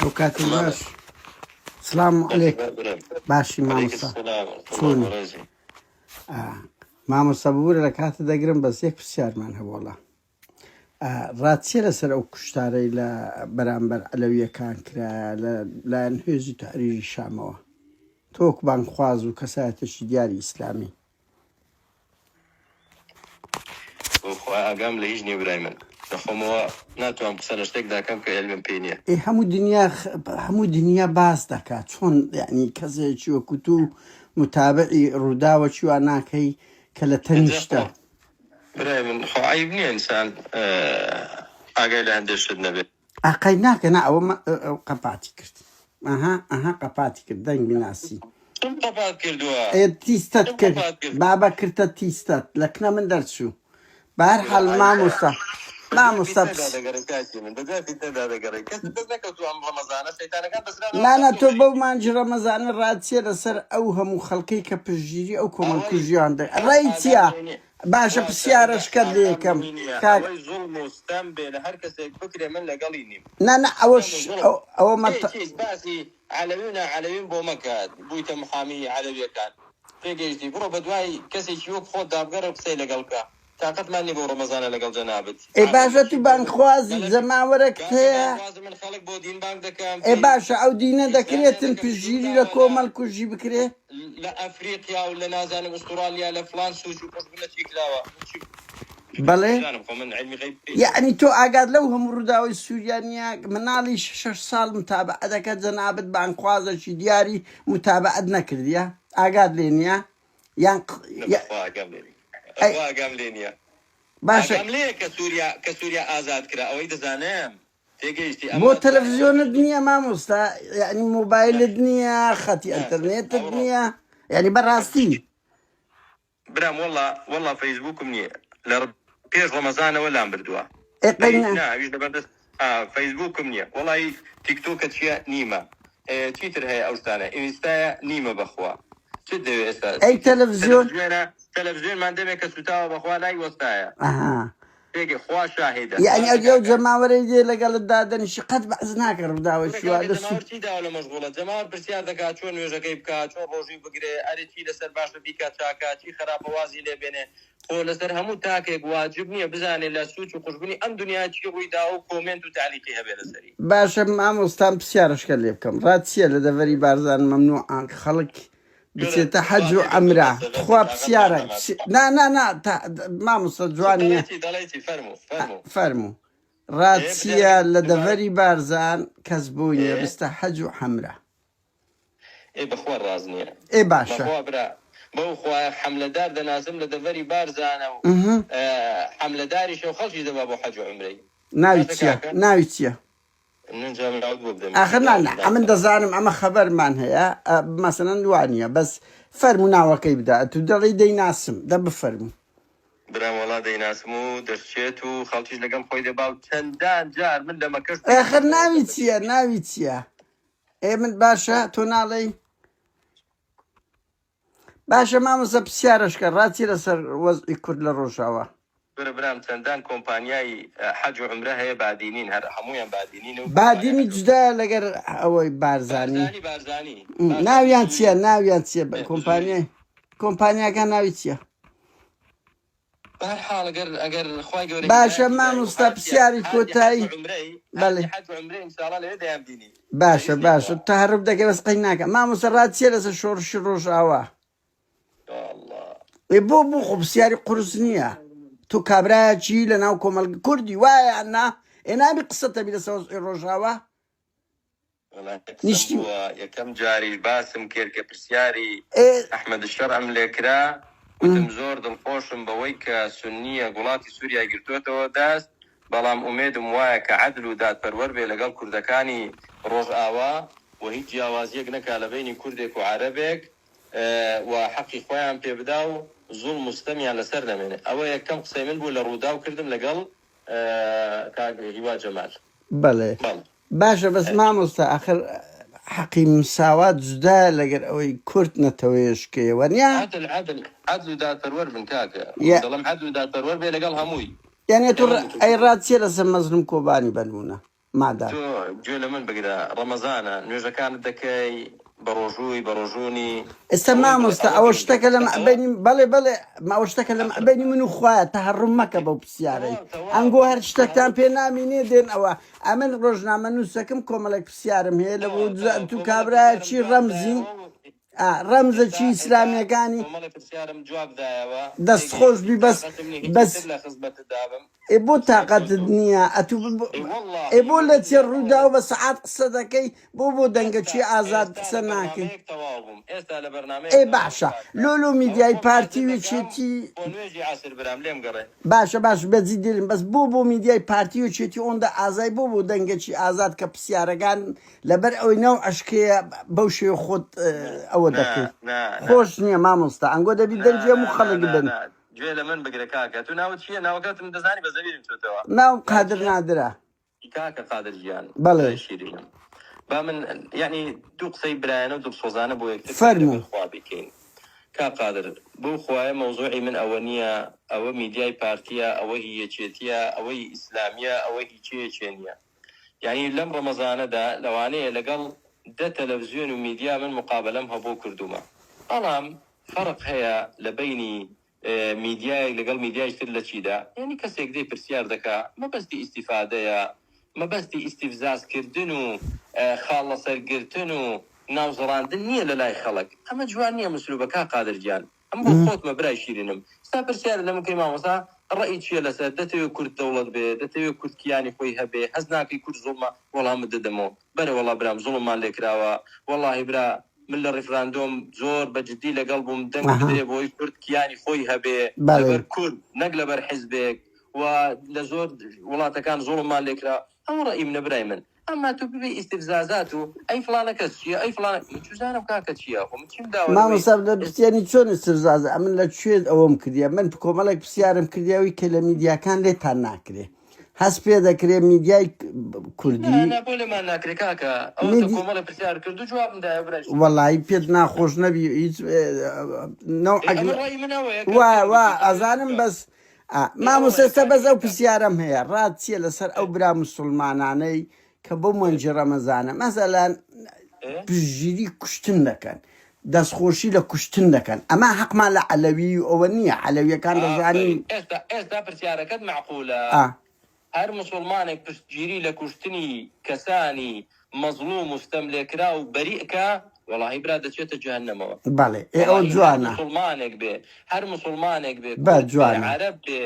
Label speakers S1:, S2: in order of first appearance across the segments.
S1: ئەو کاتم باش سلام علیک باشی مامۆستا چۆنی مامۆستا ببورە لە کاتە دەگرم بەس یەک پرسیارمان هەبووڵە ڕاچیە لەسەر ئەو کوشتارەی لە بەرامبەر عەلەویەکان کرا لە لایەن هێزی تەحریری شامەوە تۆ وەک بانگخواز و کەسایەتێکی دیاری ئیسلامی
S2: بۆ خوا ئاگام لە هیچ نیە برای من لە خۆمەوە ناتوانم قسە لە شتێک داکەم کە عیلمم پێی نیە.
S1: ئێ هەموو دنیا هەموو دنیا باس دەکات چۆن یعنی کەسێکی وەکو تو متابعی ڕووداوەکی وا ناکەی کە لە
S2: ئینجا
S1: تەنیشتە
S2: خۆ برای من خۆ عەیب نیە ئینسان ئاگای لە هەندێ شت نەبێ.
S1: ئاقای ناکە نا ئەوە قەپاتی کرد ئەها ئەها قەپاتی کرد دەنگی ناسی.
S2: چم قەپات کردووە
S1: ئێ تیستەت
S2: چم
S1: کرد
S2: قەپات کرد.
S1: بابە کرتە تیستەت لە کنە من دەرچوو بەهەر
S2: کورە
S1: حال
S2: عەیبە
S1: مامۆستا
S2: بەدوای
S1: مامۆستا
S2: فیتنەدا
S1: پس
S2: دەگەڕێی کاکی من بەدوای فیتنەدا دەگەڕێی کەست دەست نەکەوتووە ئەم ڕەمەزانە شەیتانەکان بەسرانەوە
S1: نا نا
S2: چەند
S1: تۆ
S2: تۆ
S1: بەو
S2: خەریکی
S1: مانگی ڕەمەزانە ڕات چیە لەسەر ئەو هەموو خەڵکەی کە پشتگیری ئەو
S2: ئەوەی
S1: کۆمەڵکوژیان دە
S2: ئەوەی
S1: ڕای
S2: ئاگام
S1: چیە
S2: لێ نیە
S1: باشە
S2: باشە
S1: پرسیارەشکەت
S2: ئاگام
S1: لێکەم
S2: لێی نیە
S1: کاک
S2: ئەوەی زوڵم و ستەم بێ لە هەر کەسێک بکرێ من لەگەڵی نیم
S1: نا نا ئەوەش
S2: ستەم و زوڵم
S1: ئەو ئەوە
S2: ئێ
S1: مەت
S2: چیت باسی عەلەوی و ناعەلەویم بۆ مەکە بوویتە محامی عەلەویەکان تێگەیشتی بڕۆ بەدوای کەسێکی وەک خۆت دابگەڕێ و قسەی لەگەڵ بکە تاقەتمان نیە بەو ڕەمەزانە لەگەڵ جەنابت
S1: ئێ باشە
S2: عەلەوی
S1: تو
S2: چی بۆ
S1: بانگخوازی
S2: مەلەفی
S1: جەماوەرەکت
S2: کاکە
S1: هەیە
S2: بانگخوازم من خەڵک بۆ دین بانگ دەکەم
S1: ئێ
S2: فێری
S1: باشە ئەو دینە
S2: ئیسلامیان
S1: دەکرێتن
S2: دەکەم زۆر
S1: پشتگیری لە
S2: داوا لە
S1: کۆمەڵ کوژی بکرێ؟
S2: لە ئەفریقیا و لە نازانم ئوستوڕالیا لە فڵان سوچ و قوژبنە چی کراوە من چی
S1: بەڵێ
S2: بزانم خۆ من عیلمی غەیب پێ نیە.
S1: یەعنی تۆ ئاگات لەو هەموو ڕووداوەی سوریا نیە مناڵی شەش ساڵ متابعە دەکات جەنابت بانگخوازەکی دیاری متابعەت نەکردیە ئاگات لێ نیە یان ق
S2: نە
S1: یە
S2: بەخوا ئاگام لێ نیە
S1: ئەی
S2: بەخوا ئاگام لێ نیە
S1: باشە
S2: ئاگام لێیە کە سوریا کە سوریا ئازاد کرا ئەوەی دەزانم تێگەیشتی
S1: بۆ
S2: ئەمما دوای ئەوەی
S1: تەلەفزیۆنت نییە مامۆستا یعنی مۆبایلت
S2: نەخێر
S1: نییە خەتی
S2: نەخێر
S1: ئەنتەرنێتت
S2: ئەوڕۆ
S1: نییە یعنی بەڕاستی
S2: برام وەڵا وەڵا فەیسبوکم نیە لە پێش ڕەمەزانەوە لام بردووە
S1: ئێ
S2: لە
S1: قەی
S2: هیچ
S1: نا
S2: نا ئەویش لەبەر دەست ئا فەیسبوکم نیە وەڵایی تیک تۆکە چیە نیمە ئێ چیتر هەیە ئەو شتانە ئینستایە نیمە بەخوا چت دەوێ ئێستا
S1: ئەی
S2: چیتر
S1: تەلەفزیۆن
S2: تەلەفزیۆنە تەلەفزیۆنمان دەمێکە سوتاوە بەخوا لای وەستایە
S1: ئەها
S2: تێگەی خوا شاهیدە
S1: یعنی
S2: باشە
S1: ئەو ئەو
S2: کاکە
S1: جەماوەرەی دێ لەگەڵت دادەنیشی قەت بەعس ناکە
S2: کورە
S1: ڕووداوێکی وا
S2: کاکە
S1: لە
S2: جەماوەر
S1: سوود
S2: چی داوە لە مەشغوڵە جەماوەر پرسیار دەکا چۆن نوێژەکەی بکا چۆن ڕۆژوی بگرێ ئەرێ چی لەسەر باشە بیکا چاکە چی خەراپە وازی لێ بێنێ خۆ لەسەر هەموو تاکێک واجب نیە بزانێ لە سوچ و قوژبنی ئەم دنیا چی ڕووی داوە و کۆمێنت و تەعلیقی هەبێ لەسەری.
S1: باشە مامۆستام پرسیارشکە لێ بکەم ڕات چییە لە دەڤەری بارزان مەمنوعە خەڵک
S2: کورە
S1: بچێتە
S2: تخوا
S1: حەج و
S2: تێ
S1: عەمرە
S2: دەکەوتە سەبەتە
S1: تخوا
S2: تاقەتمان
S1: پرسیارە
S2: نەما
S1: پرسی... نا نا نا تا... مامۆستا
S2: چی
S1: جوان
S2: دەڵێی
S1: نییە
S2: چی دەڵێی چی فەرموو فەرموو
S1: فەرموو ڕات
S2: ئێ
S1: چییە
S2: پرسیارەکەت
S1: لە
S2: دووبارە
S1: دەڤەری بارزان کەس بۆی نییە
S2: ئێ
S1: بستە حەج و عەمرە
S2: ئێ بەخوا ڕاست نیە.
S1: ئێ باشە.
S2: بەخوا برا بەو خوایە حەملەدار دەناسم لە دەڤەری بارزانە و حەملەداریشە و خەڵکیش دەبا بۆ حەج و عومرەی.
S1: ناوی
S2: باشە
S1: چیە
S2: کاکە.
S1: ناوی چیە؟
S2: من جا ناوت بۆ بدەم
S1: ئاخر نا نا ئەمن دەزانم ئەمە خەبەرمان هەیە مەسەلەن وانیە بەس فەرموو ناوەکەی بدە ئەتوو دەڵێی دەیناسم دە بفەرموو.
S2: برام وەڵا دەیناسم و دەشچێت و خەڵکیش لەگەڵ خۆی دەبا و چەندان جار من لە مەکەش
S1: ئاخر ناوی چیە ناوی چیە؟ ئێ من باشە تۆ ناڵێی؟ باشە مامۆستا پرسیارەشکە ڕاچی لەسەر وەزعی کورد لە ڕۆژاوا؟
S2: کورە برام چەندان کۆمپانیای حەج و عومرە هەیە بادینین هەر هەموویان بادینین و کۆمپانیای
S1: بادینی
S2: حەج و
S1: جودایە لەگەر ئەوەی بارزانی
S2: بارزانی بارزانی بارزانی
S1: ناویان
S2: بزوری
S1: چیە ناویان چیە
S2: بزوری
S1: کۆمپانیای کۆمپانیاکان ناوی چیە؟
S2: بەهەر حاڵ ئەگەر ئەگەر خوای گەورە
S1: باشە
S2: هیدایەتی دای و
S1: مامۆستا
S2: هاتیە
S1: پرسیاری
S2: هاتی حەج
S1: کۆتایی
S2: و عومرەی
S1: بەڵێ
S2: هاتی حەج و عومرەی ان شاء اللە لەوێ دەیان بینی
S1: باشە
S2: پێویست نیە
S1: باشە
S2: بڕوا.
S1: تەهەروب دەکەی بەس قەی ناکا مامۆستا ڕات چیە لەسەر شۆڕشی ڕۆژئاوا؟
S2: یا اللە.
S1: ئێ بۆ بۆ خۆ پرسیاری قورس نییە تۆ کابرایەکی لە ناو کۆمەڵگە کوردی وایە یان نا ئێ نابی قسە تەبی لەسەر وەزعی ڕۆژئاوا
S2: وەڵا قسەم
S1: نیشتی
S2: بووە یەکەم جاریش باسم کرد کە پرسیاری
S1: ئێ
S2: ئەحمەد الشەرعم لێکرا وتم زۆر دڵخۆشم بەوەی کە سوننییەک وڵاتی سوریای گرتۆتەوە دەست بەڵام ئومێدم وایە کە عەدل و دادپەروەر بێ لەگەڵ کوردەکانی ڕۆژئاوا و هیچ جیاوازییەک نەکا لە بەینی کوردێک و عەرەبێک و حەقی خۆیان پێ بدا و زوڵم و ستەمیان لەسەر نەمێنێ ئەوە یەکەم قسەی من بوو لە ڕووداو کردم لەگەڵ کاک هیوا جەمال.
S1: بەڵێ
S2: بەڵێ.
S1: باشە بەس مامۆستا ئاخر حەقی مساوات جودایە لەگەر ئەوەی کورد نەتەوەیەشکەیە وەنیە؟
S2: عەدل عەدل عەدل و دادپەروەر بن کاکە
S1: یە
S2: دەڵێم عەدل و دادپەروەر بێ لەگەڵ هەمووی
S1: یانی تۆ
S2: ئێمە
S1: ئەی
S2: متوفقین.
S1: ڕات چیە لەسەر مەزلوم کۆبانی بەنمونە؟ مادام.
S2: تۆ گوێ لە من بگرە ڕەمەزانە نوێژەکانت دەکەی بەڕۆژووی بەڕۆژوونی
S1: ئێستا
S2: ئەوەی بڵێ
S1: مامۆستا
S2: ئەوە
S1: ئەوە
S2: گرنگە
S1: شتەکە لە
S2: ئێستا ئەوە
S1: مابەینی بەڵێ بەڵێ ئەوە شتەکە لە
S2: ئەخر
S1: مابەینی من و خوایە تەهەڕوم مەکە بەو پرسیارەی
S2: تەواو تەواو
S1: ئەنگۆ هەر شتەکتان
S2: تەواو
S1: پێ نامینێ دێن ئەوە ئەمن ڕۆژنامە نووسەکم کۆمەڵێک پرسیارم هەیە لە بۆ
S2: تەواو تەواو
S1: تو
S2: کۆمەڵێ
S1: کابرایە
S2: پرسیارم
S1: چی
S2: جواب
S1: ڕەمزی
S2: دایەوە و
S1: ئا ڕەمزە
S2: ئێستا
S1: چی
S2: ئێستا
S1: ئیسلامیەکانی
S2: کۆمەڵێ پرسیارم جواب دایەوە
S1: دەست خۆش
S2: تێگەیشتی
S1: بی بەس
S2: تاقەتم نیە هیچی
S1: بەس
S2: تر لە خزمەتت دابم
S1: ئێ بۆ
S2: پرسیار زۆر
S1: تاقەتت
S2: زۆر
S1: نییە ئەتو
S2: ئەی
S1: ئێ
S2: وەڵاهی
S1: بۆ لە چێ
S2: وەبیللاهی
S1: ڕووداو بە سەعات قسە دەکەی بۆ بۆ دەنگە
S2: ئێستا
S1: چی ئازاد
S2: ئێستا
S1: قسە
S2: لە
S1: ناکەی
S2: بەرنامەیەک تەواو بووم ئێستا لە بەرنامەیەک
S1: ئێ
S2: تەواو بووم
S1: باشە
S2: کاکە
S1: لۆ لۆ
S2: ئەوە
S1: میدیای
S2: خۆم
S1: پارتی
S2: حازر
S1: و
S2: دەکەم
S1: یەکێتی
S2: بۆ نوێژی عەسر برام لێم گەڕێ.
S1: باشە باش بەجی دیرم بەس بۆ بۆ میدیای پارتی و یەکێتی ئۆندە ئازای بۆ بۆ دەنگەکی ئازاد کە پرسیارەکان لەبەر ئەوەی ناو عەشقەیە بەو شێوە خۆت ئەوە
S2: نا
S1: دەکەی
S2: نا نا
S1: خۆش نییە مامۆستا ئەنگۆ دەبی
S2: نا
S1: دەنگی
S2: نا
S1: هەموو
S2: نا
S1: خەڵک
S2: نا
S1: بن
S2: نا گوێ لە من بگرە کاکە تو ناوت چییە ناوەکەتم دەزانی بە زەبیرم چۆتەوە
S1: ناوم
S2: ناوت
S1: قادر
S2: چییە
S1: نادرە.
S2: کاکە قادر گیان
S1: بەڵێ.
S2: برای شیرینم با من یەعنی دوو قسەی برایانە و دڵسۆزانە بۆ یەکتر بکەین
S1: فەرموو.
S2: لەبەر خوا بیکەین کاک قادر بەو خوایە مەوزوعی من ئەوە نییە ئەوە میدیای پارتیە ئەوە هی یەکێتیە ئەوە هی ئیسلامیە ئەوە هی کێ کێ نییە یەعنی لەم ڕەمەزانەدا لەوانەیە لەگەڵ دە تەلەفزیۆن و میدیا من مقابەلەم هەبوو کردوومە بەڵام فەرق هەیە لە بەینی میدیایەک لەگەڵ میدیای تر لە چیدا؟ یانی کەسێک دێ پرسیار دەکا مەبەستی ئیستیفادەیە، مەبەستی ئیستیفزاز کردن و خاڵ لەسەر گرتن و ناوزڕاندن نییە لە لای خەڵک. ئەمە جوان نییە مسلوبە کاک قادر گیان. ئەمە بۆ خۆتمە برای شیرینم. ستا پرسیارت لە من کەی مامۆستا ڕەئیت چییە لەسەر دەتەوێ کورد دەوڵەت بێ، دەتەوێ کورد کیانی خۆی هەبێ، هەست ناکەی کورد زوڵمە؟ وەڵامت دەدەمەوە. بەرێ وەڵا برام زوڵممان لێکراوە وەڵاهی برا من لە ڕیفراندۆم زۆر بە جدی لەگەڵ بووم دەنگ
S1: ئەها
S2: بدرێ بۆی کورد کیانی خۆی هەبێ
S1: بەڵێ.
S2: لەبەر کورد نەک لەبەر حزبێک و لە زۆر وڵاتەکان زوڵممان لێکرا ئەوە ڕەئی منە برای من ئەمما تۆ ببێ ئیستفزازات و ئەی فڵانە کەس چیە ئەی فڵانە من چوزانم کاکە چیە خۆ من چیم داوە لەوەی
S1: مامۆستا لە پرسیاری چۆن ئیستفزازە ئەمن لە کوێ ئەوەم کردیە من کۆمەڵێک پرسیارم کردیە ئەوی کە لە میدیاکان لێتان ناکرێ هەست پێ دەکرێ میدیای کوردی
S2: نا نا بۆ لێمان ناکرێ کاکە ئەوە تە
S1: میدی
S2: کۆمەڵێ پرسیار کرد و جوابم دایەوە برای شیرین.
S1: وەڵایی پێت ناخۆش نەبی هیچ نەوعەک
S2: ئەی ئەمە
S1: لە
S2: ڕای من ئەوەیە کە
S1: وا
S2: پێم
S1: وا
S2: گوتی تۆ پێت
S1: ئەزانم
S2: بکە
S1: بەس ئا
S2: ئەی
S1: مامۆستا
S2: ئەوەیە
S1: ئێستا
S2: کاکە
S1: بەس ئەو
S2: کاکە
S1: پرسیارەم هەیە ڕات چییە لەسەر ئەو
S2: ئێ
S1: برا موسڵمانانەی کە بۆ
S2: ئێ
S1: مانگی ڕەمەزانە مەسەلەن
S2: ئێ
S1: پشتگیری کوشتن دەکەن دەستخۆشی لە کوشتن دەکەن ئەمە حەقمان لە عەلەوی و ئەوە نییە عەلەویەکان دەزانین
S2: ئافەرین ئێستا ئێستا پرسیارەکەت مەعقولە
S1: ئا
S2: هەر موسوڵمانێک پشتگیری لە کوشتنی کەسانی مەزڵوم و ستەملێکراو بەریئ کا وەڵاهی برا دەچێتە جەهەنەمەوە
S1: بەڵێ ئێ ئەوە
S2: وەڵاهی هەر
S1: جوانە.
S2: موسوڵمانێک بێ هەر موسوڵمانێک بێ
S1: بە
S2: کورد بێ
S1: جوانە.
S2: عەرەب بێ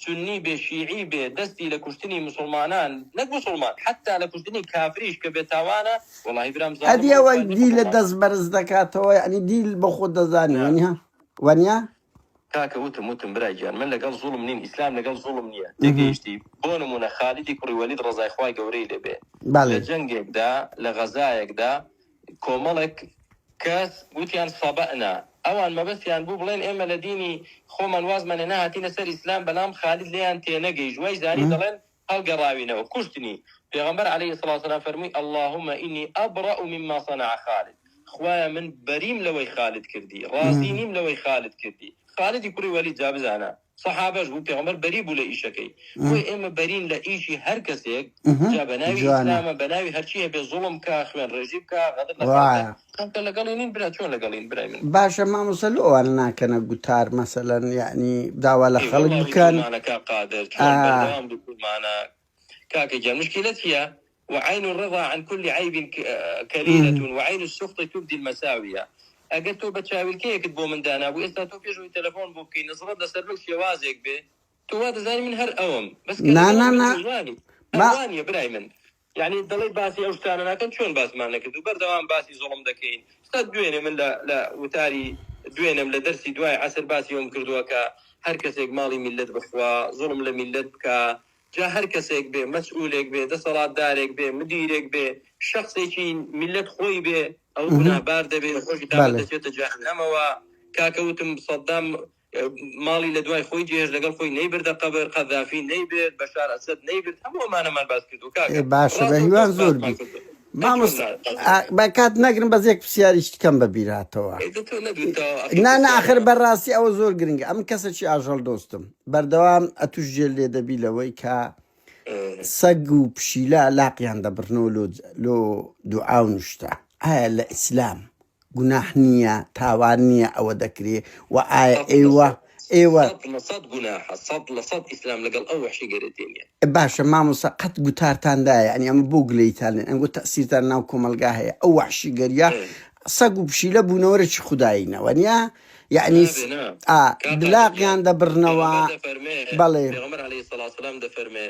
S2: سوننی بێ شیعی بێ دەستی لە کوشتنی موسوڵمانان نەک موسوڵمان حەتتا لە کوشتنی کافریش کە بێتاوانە وەڵاهی برام زاڵمە
S1: ئەدی
S2: و
S1: ئەوە
S2: خوای
S1: دیلە
S2: نەقبوڵ
S1: دەست بەرز دەکاتەوە یەعنی دیل بە خۆت دەزانی
S2: نا
S1: وەنیە وەنیە؟
S2: کاکە وتم وتم برا گیان من لەگەڵ زوڵم نیم ئیسلام لەگەڵ زوڵم نیە تێگەیشتی بۆ نمونە خالیدی کوڕی وەلید ڕەزای خوای گەورەی لێ بێ لە
S1: بەڵێ.
S2: جەنگێکدا لە غەزایەکدا کۆمەڵێک کەس وتیان صبأنا ئەوان مەبەستیان بوو بڵێن ئێمە لە دینی خۆمان وازمان هێنا هاتینە سەر ئیسلام بەلام خالید لێیان تێنەگەیشت وای زانی دەڵێن هەڵگەڕاوینەوە کوشتنی، پێغەمبەر علیە الصلوە والسلام فەرمووی، اللهم انی ابرأ مما صنع خالد، خوایە من بەریم لەوەی خالد کردی، ڕازی نیم لەوەی خالد کردی، خالدی کوڕی وەلید جا بزانە سەحابەش بوو پێغەمبەر بەری بوو لە ئیشەکەی، بۆیە ئێمە بەرین لە ئیشی هەر کەسێک جا بە ناوی
S1: جوانە.
S2: ئیسلامە بە ناوی هەرچی هەبێ زوڵم بکا خوێن ڕێژی بکا غەدر لە خەڵک بکا
S1: وایە.
S2: کاکە لەگەڵی نین برا چۆن لەگەڵین برای من.
S1: باشە مامۆستا لۆ ئەوانە ناکەنە گوتار مەسەلەن یەعنی داوا لە
S2: ئەی
S1: خەڵک
S2: وەڵا
S1: بکەن
S2: وتومانە کاک قادر چۆن
S1: ئا.
S2: بەردەوام گوتومانە کاکە گیان مشکیلە چیە وعین الرضا عن كل عیب کلیلە وعین السخط تبدی المساویە ئەگەر تۆ بە چاویلکەیەکت بۆ من دانابوو ئێستا تۆ پێش ئەوەی تەلەفۆن بۆ بکەی نەزڕت لەسەر من شێوازێک بێ تۆ وا دەزانی من هەر ئەوم بەس کە
S1: نا
S2: لەگەڵم
S1: نا
S2: بێت
S1: نا
S2: ئەوانی
S1: ما
S2: ئەوانیە برای من یانی دەڵێی باسی ئەو شتانە ناکەن چۆن باسمان نەکرد و بەردەوام باسی زوڵم دەکەین ئێستا دوێنێ من لە لە وتاری دوێنێم لە دەرسی دوای عەسر باسی ئەوم کردووە کە هەر کەسێک ماڵی میللەت بخوا زوڵم لە میللەت بکا جا هەر کەسێک بێ مەسئولێک بێ دەسەڵاتدارێک بێ مدیرێک بێ شەخسێکی میللەت خۆی بێ ئەو گوناهبار دەبێ ڕۆژی قیامەت
S1: بەڵێ
S2: دەچێتە جەهەنەمەوە کاکە وتم سەدام ماڵی لە دوای خۆی جێهێشت لەگەڵ خۆی نەیبردە قەبر، قەزافی نەیبرد، بەشار ئەسەد نەیبرد، هەموو ئەمانەمان باس کردووە
S1: ئێ
S2: کاکە،
S1: باشە بە
S2: ڕاستەوخۆش
S1: هیوان زۆر
S2: باسمان
S1: بی
S2: کردووە، ئەی چۆن
S1: مامۆستا
S2: نا باس
S1: ئا،
S2: نەکەین؟
S1: بە کات نەگرم بەس یەک پرسیاریشت کەم بە بیر هاتەوە
S2: ئەی دە تۆ نەدوتەوە ئەخیر
S1: نا نا ئاخر
S2: پرسیارەکە.
S1: بەڕاستی ئەوە زۆر گرنگە ئەمن کەسێکی ئاژەڵ دۆستم بەردەوام ئەتوش جێ لێ دەبی لەوەی کە
S2: ئێ.
S1: سەگ و پشیلە لاقیان دەبڕنەوە لۆ لۆ دوعا و نوشتە ئایا لە ئیسلام گوناح نییە تاوان نییە ئەوە دەکرێ و ئایا
S2: سەد لە
S1: ئێوە
S2: سەد
S1: ئێوە
S2: 100% گوناحە 100% ئیسلام لەگەڵ ئەو وەحشیگەرێتی نییە.
S1: باشە مامۆستا قەت گوتارتان دایە یانی ئەمە بۆ گلەیتان لێن ئەنگۆ تەئسیرتان ناو کۆمەڵگا هەیە ئەو وەحشیگەریە سەگ و پشیلە بوونەوەرێکی خودایینە وەنیە یەعنی
S2: نابێ نا
S1: ئا
S2: کاک قادر گیان
S1: دلاقیان دەبڕنەوە
S2: پێغەمبەر دەفەرمێ
S1: بەڵێ.
S2: پێغەمبەر علیە الصلوە والسلام دەفەرمێ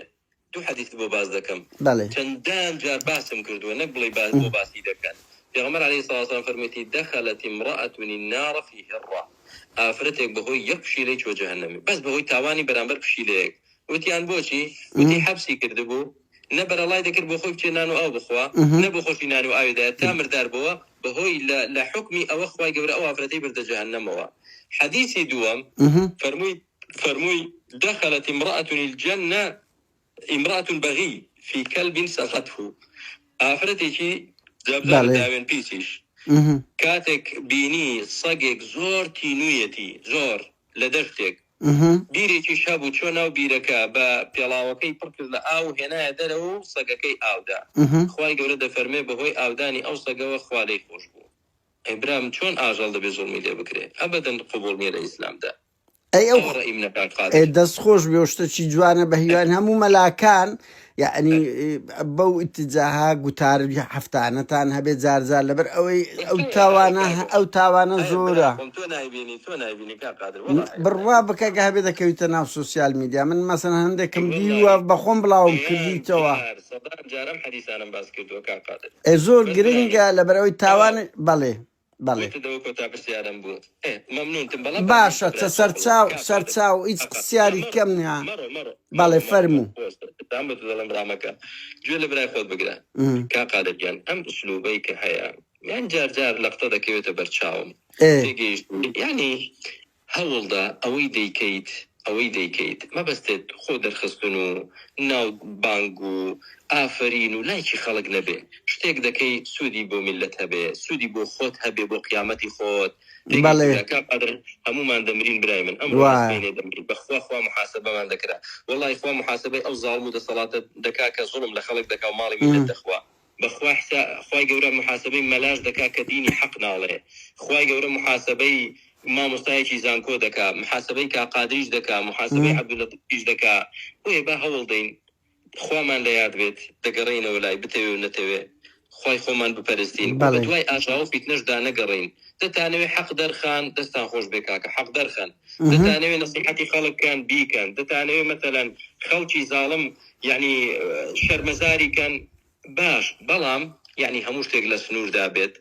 S2: دوو حەدیست بۆ باس دەکەم
S1: بەڵێ.
S2: چەندان جار باسم کردووە نەک بڵێی باس بۆ باسی دەکەن پێغەمبەر علیە الصلوە والسلام فەرموویەتی دخلت امرأة النار فی هرە ئافرەتێک بەهۆی یەک پشیلەی چووە جەهەنەمێ بەس بەهۆی تاوانی بەرامبەر پشیلەیەک وتیان بۆچی؟ وتی حەبسی کردبوو نە بەرەڵای دەکرد بۆ خۆی بچێ نان و ئاو بخوا نە بۆ خۆشی نان و ئاوی دایە تا مردار بۆوە بەهۆی لە لە حوکمی ئەوە خوای گەورە ئەو ئافرەتەی بردە جەهەنەمەوە حەدیسی دووەم فەرمووی فەرمووی دخلت امرأة الجنە امرأة بغی فی کلب سقته ئافرەتێکی جا بزانە
S1: بەڵێ
S2: داوێن پیسیش کاتێک بینی سەگێک زۆر تینوویەتی زۆر لە دەشتێک بیرێکیش هەبوو چۆ ناو بیرەکە بە پێڵاوەکەی پڕ کرد لە ئاو و هێنایە دەرەوە و سەگەکەی ئاودا خوای گەورە دەفەرمێ بەهۆی ئاودانی ئەو سەگەوە خوا لێی خۆش بوو ئەی برام چۆن ئاژەڵ دەبێ زوڵمی لێ بکرێ ئەبەدەن قبوڵ نیە لە ئیسلامدا
S1: ئەی ئەو
S2: ئەوە ڕەئی منە کاک
S1: ئێ
S2: قادر.
S1: دەست خۆش بێ و شتەکی جوانە بە هیوان هەموو مەلاکان یەعنی بەو ئیتجاهە گوتار هەفتانەتان هەبێ جار جار لەبەر ئەوەی ئەو
S2: هەیە هەیە
S1: تاوانە
S2: کاکە
S1: ئەو تاوانە
S2: هەیە برای
S1: زۆرە
S2: خۆم تۆ نایبینی تۆ نایبینی کاک قادر وەڵا هەیە
S1: بڕوا بکە کە هەبێ دەکەویتە ناو سۆسیال میدیا من مەسەن هەندێکم
S2: ئەی
S1: دیوە
S2: وەڵاهی
S1: بە خۆم بڵاوم
S2: دەیان
S1: کردیتەوە.
S2: جار سەدان جار ئەم حەدیسانەم باس کردووە کاک قادر
S1: ئێ زۆر
S2: بەس برای من
S1: گرنگە لەبەر ئەوەی
S2: تەواو
S1: تاوان بەڵێ بەڵێ.
S2: وتت ئەوە کۆتا پرسیارم بوو ئێ مەمنونتم بەڵام
S1: باشە
S2: فەرموو
S1: چە
S2: برای خۆم بڵێم
S1: سەرچاو
S2: کاک قادر
S1: سەرچاو هیچ
S2: کاک قادر نا
S1: پرسیاری
S2: مەڕۆ
S1: کەم نیە
S2: مەڕۆ مەڕۆ
S1: بەڵێ
S2: مەڕۆ مەڕۆ
S1: فەرموو.
S2: بوەستە دام بە تو دەڵێم ڕامەکە گوێ لە برای خۆت بگرە کاک قادر گیان ئەم ئسلوبەی کە هەیە یان جار جار لەقتە دەکەوێتە بەرچاوم
S1: ئێ.
S2: تێگەیشتووی یانی هەوڵدە ئەوەی دەیکەیت ئەوەی دەیکەیت مەبەستت خۆ دەرخستن و ناو بانگ و ئافەرین و لایکی خەڵک نەبێ شتێک دەکەی سوودی بۆ میللەت هەبێ سوودی بۆ خۆت هەبێ بۆ قیامەتی خۆت
S1: بەڵێ.
S2: تێگەیشتی برا کاک قادر هەموومان دەمرین برای من ئەمڕۆ یان
S1: وایە.
S2: سبەینێ دەمرین بەخوا خوا موحاسەبەمان دەکرا وەڵاهی خوا موحاسەبەی ئەو زاڵم و دەسەڵاتە دەکا کە زوڵم لە خەڵک دەکا و ماڵی میللەت دەخوا بەخوا حسا خوای گەورە موحاسەبەی مەلاش دەکا کە دینی حەق ناڵێ خوای گەورە موحاسەبەی مامۆستایەکی زانکۆ دەکا محاسەبەی کاک قادریش دەکا موحاسەبەی عەبدولەتیفیش دەکا بۆیە با هەوڵ دەین خوامان لە یاد بێت دەگەڕێینەوە لای بتەوێ و نەتەوێ خوای خۆمان بپەرستین و
S1: بەڵێ.
S2: بەدوای ئاژاوە و فیتنەشدا نەگەڕێین دەتانەوێ حەق دەرخان دەستان خۆش بێ کاکە حەق دەرخەن دەتانەوێ نەسیحەتی خەڵک کەن بیکەن دەتانەوێ مەسەلەن خەڵکی زاڵم یەعنی شەرمەزاری کەن باش بەڵام یەعنی هەموو شتێک لە سنووردا بێت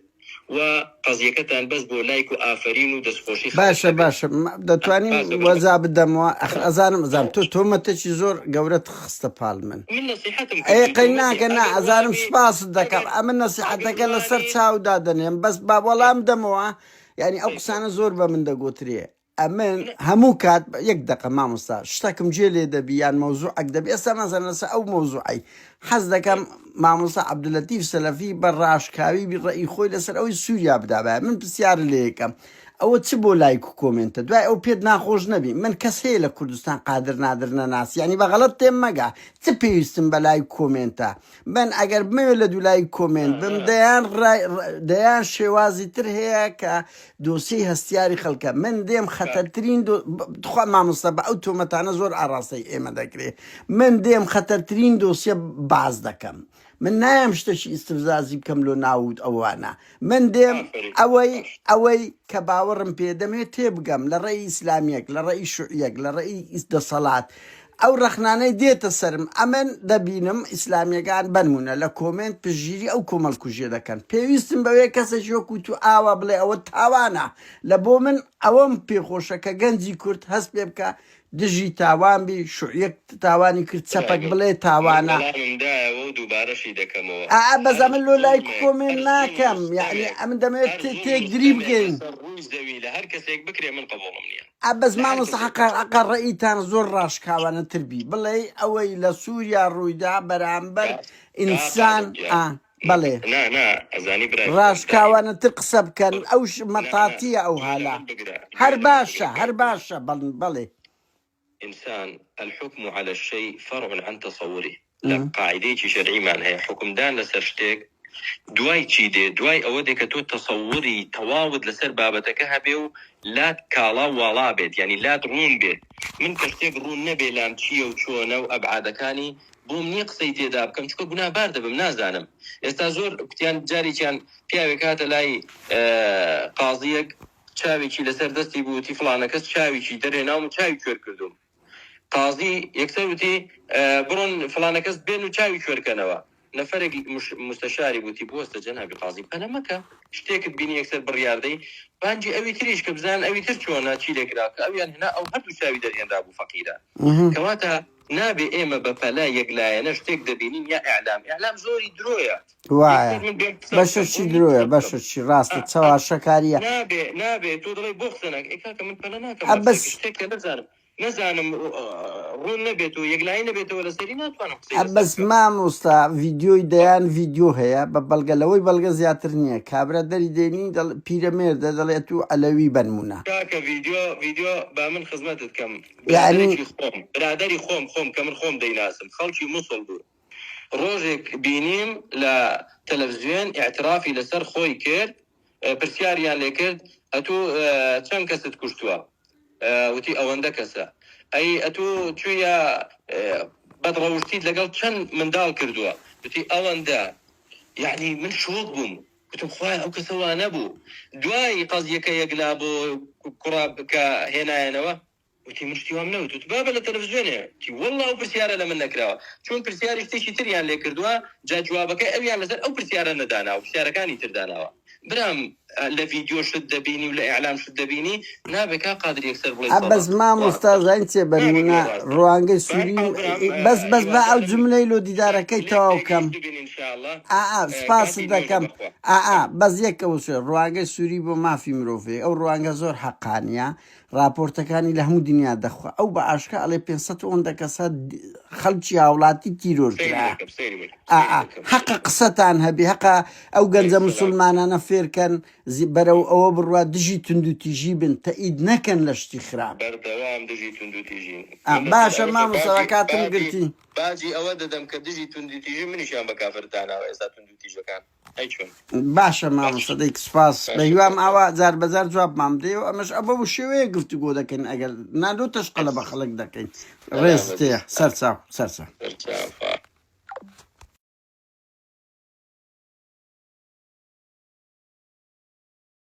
S2: و قەزیەکەتان بەس بۆ لایک و ئافەرین و دەستخۆشی خەڵک
S1: باشە
S2: نەبێت.
S1: باشە دەتوانیم
S2: باشە برام.
S1: وەزا بدەمەوە ئەخر ئەزانم ئەزانم
S2: بەڵێ.
S1: تۆ تۆمەتێکی زۆر گەورەت خستە پاڵ من
S2: من نەسیحەتم
S1: ئەی
S2: کردی
S1: قەی
S2: تۆمەتی
S1: ناکە نا
S2: ئەگەر
S1: ئەزانم
S2: وابی
S1: سوپاست دەکەم
S2: ئەگەر
S1: ئەمن
S2: ئەگەر
S1: نەسیحەتەکە لەسەر
S2: وابی
S1: چاو دادەنێم بەس با وەڵام دەمەوە یعنی ئەو
S2: ئەی
S1: قسانە زۆر بە من دەگوترێ ئەمن
S2: نە.
S1: هەموو کات یەک دەقە مامۆستا شتەکم جێ لێ دەبی یان مەوزوعەک دەبی ئێستا مەسەلەن لەسەر ئەو مەوزوعەی حەز دەکەم مامۆستا عەبدولەتیف سەلەفی بە ڕاشکاوی بی ڕەئی خۆی لەسەر ئەوەی سووریا بدابایە من پرسیارت لێ یەکەم ئەوە چ بۆ لایک و کۆمێنتە دوای ئەو پێت ناخۆش نەبی من کەس هەیە لە کوردستان قادر نادر نەناسی یانی بە غەڵەت تێم مەگە چ پێویستم بە لایک کۆمێنتە من ئەگەر بمەوێت لە دوو لایک کۆمێنت بم دەیان ڕای دەیان شێوازی تر هەیە کە دۆسیەی هەستیاری خەڵکە من دێم خەتەرترین دۆ تخوا مامۆستا بە ئەو تۆمەتانە زۆر ئاڕاستەی ئێمە دەکرێ من دێم خەتەرترین دۆسیە باس دەکەم من نایەم شتەکی ئیستفزازی بکەم لۆ ناوت ئەوانە من دێم
S2: ئافەرین
S1: ئەوەی
S2: باش.
S1: ئەوەی کە باوەڕم پێ دەمەوێت تێبگەم لە ڕێی ئیسلامیەک لە ڕێی شوعیەک لە ڕێی دەسەڵات ئەو ڕەخنانەی دێتە سەرم ئەمن دەبینم ئیسلامیەکان بەنمونە لە کۆمێنت پشتگیری ئەو کۆمەڵکوژیە دەکەن پێویستم بەوەیە کەسێکی وەکو تو ئاوا بڵێ ئەوە تاوانە لە بۆ من ئەوەم پێخۆشە کە گەنجی کورد هەست پێ بکا دژی تاوان بی شوعیەک تاوانی کرد
S2: برای
S1: چەپەک
S2: من
S1: بڵێ
S2: من
S1: تاوانە.
S2: وەڵامم دایەوە و دووبارەشی دەکەمەوە
S1: ئا بەس
S2: هەر
S1: ئەمن لۆ لایک و
S2: زوڵمێک
S1: کۆمێنت
S2: هەر زوڵم و
S1: ناکەم یەعنی
S2: ستەمێک
S1: ئەمن دەمەوێت
S2: هەر
S1: تێ
S2: زوڵم و
S1: تێکدری
S2: ستەمێک
S1: بکەین.
S2: لەسەر ڕووی زەوی لە هەر کەسێک بکرێ من قبوڵم نییە.
S1: ئا بەس
S2: لە هەر
S1: مامۆستا
S2: کەسێک
S1: حەقە حەقە ڕەئیتان زۆر ڕاشکاوانە تر بی بڵێی ئەوەی لە سوریا ڕوویدا بەرامبەر
S2: کا
S1: ئینسان
S2: قادر گیان
S1: ئا بەڵێ
S2: نا نا ئەزانی برای خۆم دایم
S1: ڕاشکاوانە تر قسە بکەن ئەو ش
S2: نا نا
S1: مەتاتیە ئەو
S2: گوێ لە
S1: هالە
S2: من بگرە گوێ
S1: هەر
S2: لە من بگرە
S1: باشە هەر
S2: کاک
S1: باشە بەڵ بەڵێ.
S2: ئینسان الحکم علی الشیء فرع عن تصوره. لە قاعیدەیەکی شەرعیمان هەیە حوکمدان لەسەر شتێک دوای چی دێ؟ دوای ئەوە دێ کە تۆ تەسەوری تەواوت لەسەر بابەتەکە هەبێ و لات کاڵا و واڵا بێت یانی لات ڕوون بێت. من کە شتێک ڕوون نەبێ لام چییە و چۆنە و ئەبعادەکانی بۆم نییە قسەی تێدا بکەم چونکە گوناهبار دەبم نازانم. ئێستا زۆر کوتیان جارێکیان پیاوێک هاتە لای قازییەک چاوێکی لەسەر دەستی بوو وتی فڵانەکەس چاوێکی دەرهێناوم و چاوی کوێر کردووم. قازی یەکسەر وتی بڕۆن فڵانەکەس بێن و چاوی کوێر کەنەوە. نەفەرێک موستەشاری وتی بوەستە جەنابی قازی پەلە مەکە شتێکت بینی یەکسەر بڕیار دەی بانگی ئەوی تریش کە بزانن ئەوی تر چۆنە چی لێ کرا کە ئەویان هێنا ئەو هەردوو چاوی دەرهێنرابوو فەقیرە کەواتە نابێ ئێمە بە پەلە یەک لایەنە شتێک دەبینین یا ئیعلام ئیعلام زۆری درۆیە
S1: وایە
S2: یەکسەر من بێم قسە بکەم
S1: بەشەکی
S2: بۆم نیە
S1: درۆیە
S2: قسە بکەم
S1: بەشەکی ڕاستە
S2: ئا ئا
S1: چەواشەکاریە
S2: نابێ نابێ تۆ دەڵێی بۆ قسە ناکەی ئێ کاکە من پەلە ناکەم
S1: ئە
S2: لە
S1: بەس
S2: قسەکە شتێک کە نەزانم نەزانم ڕوون نەبێت و یەکلایی نەبێتەوە لەسەری ناتوانم قسەی
S1: ئە
S2: لەسەر
S1: بەس
S2: بکەم.
S1: مامۆستا ڤیدیۆی دەیان ڤیدیۆ هەیە بە بەڵگە لەوەی بەڵگە زیاتر نییە کابرا دەری دێنی دەڵ پیرەمێردە دەڵێ ئەتوو عەلەوی بەنمونە.
S2: کاکە ڤیدیۆ ڤیدیۆ با من خزمەتت کەم
S1: یەعنی.
S2: برادەرێکی خۆم برادەری خۆم خۆم کە من خۆم دەیناسم خەڵکی موسڵ بوو ڕۆژێک بینیم لە تەلەفزیۆن ئیعترافی لەسەر خۆی کرد پرسیاریان لێ کرد ئەتوو چەند کەست کوشتووە؟ وتی ئەوەندە کەسە. ئەی ئەتوو چوویە بەدڕەوشتیت لەگەڵ چەند منداڵ کردووە؟ وتی ئەوەندە. یەعنی من شۆک بووم گوتم خوایە ئەو کەسە وا نەبوو. دوای قەزیەکە یەکلا بۆ کوڕە کە هێنایەنەوە وتی من شتی وام نەوت. وت بابە لە تەلەفزیۆنێ. وتی وەڵڵا ئەو پرسیارە لە من نەکراوە. چون پرسیاری شتێکی تریان لێ کردووە جا جوابەکەی ئەویان لەسەر ئەو پرسیارە نەداناوە پرسیارەکانی تر داناوە. برام لە ڤیدیۆ شت دەبینی و لە ئیعلام شت دەبینی نابێ کاک قادر یەکسەر بڵێی
S1: ئە بەس
S2: سەڵات
S1: مامۆستا
S2: ڕاستە.
S1: زانی چیە
S2: نابێ
S1: بەنمونە
S2: بڵێ ڕاستە.
S1: ڕوانگەی
S2: بەهەر
S1: سوری
S2: حاڵ برام
S1: بەس بەس با ئەو
S2: هیوادارم
S1: جوملەی لۆ
S2: لێک
S1: دیدارەکەی
S2: لێک
S1: تەواو کەم.
S2: تێگەیشتبین ان شاء اللە
S1: ئا ئا سپاست
S2: کاتی نوێژە
S1: دەکەم
S2: بەخوا.
S1: ئا ئا بەس یەک ئەوە سوێ ڕوانگەی سوری بۆ مافی مرۆڤ ئەو ڕوانگە زۆر حەقانیە ڕاپۆرتەکانی لە هەموو دنیا دەخوا ئەو بە ئاشکرا ئەڵێ 500 ئەوەندە کەسە خەڵکی هاوڵاتی تیرۆر
S2: سەیری
S1: کرا
S2: دەکەم سەیری دەکەم
S1: ئا
S2: سەیری
S1: ئا
S2: دەکەم
S1: حەقە قسەتان هەبێ هەقە ئەو گەنجە
S2: سەلام
S1: مسلمانانە فێرکەن زی- بەرەو ئەوە بڕوا دژی توندوتیژی بن تەئید نەکەن لە شتی خراپ
S2: بەردەوام دژی توندوتیژین
S1: ئا
S2: من لەسەر
S1: باشە
S2: ئەوە کە
S1: مامۆستا
S2: باجی
S1: کاتم
S2: باجی
S1: گرتی
S2: باجی ئەوە دەدەم کە دژی توندوتیژی منیشیان بە کافر داناوە ئێستا توندوتیژەکان ئەی چۆن
S1: باشە
S2: باش
S1: مامۆستا دەی سوپاس بە
S2: باشە
S1: هیوام
S2: کاکە
S1: ئاوا جار بەجار جوابمان بدەیەوە ئەمەش ئەوە بەو شێوەیە گفتوگۆ دەکەین ئەگەر نا لۆ تەشقەلە بە خەڵک دەکەین ڕێزت
S2: سەلامەت
S1: هەیە سەرچاو سەرچاو
S2: سەرچاو.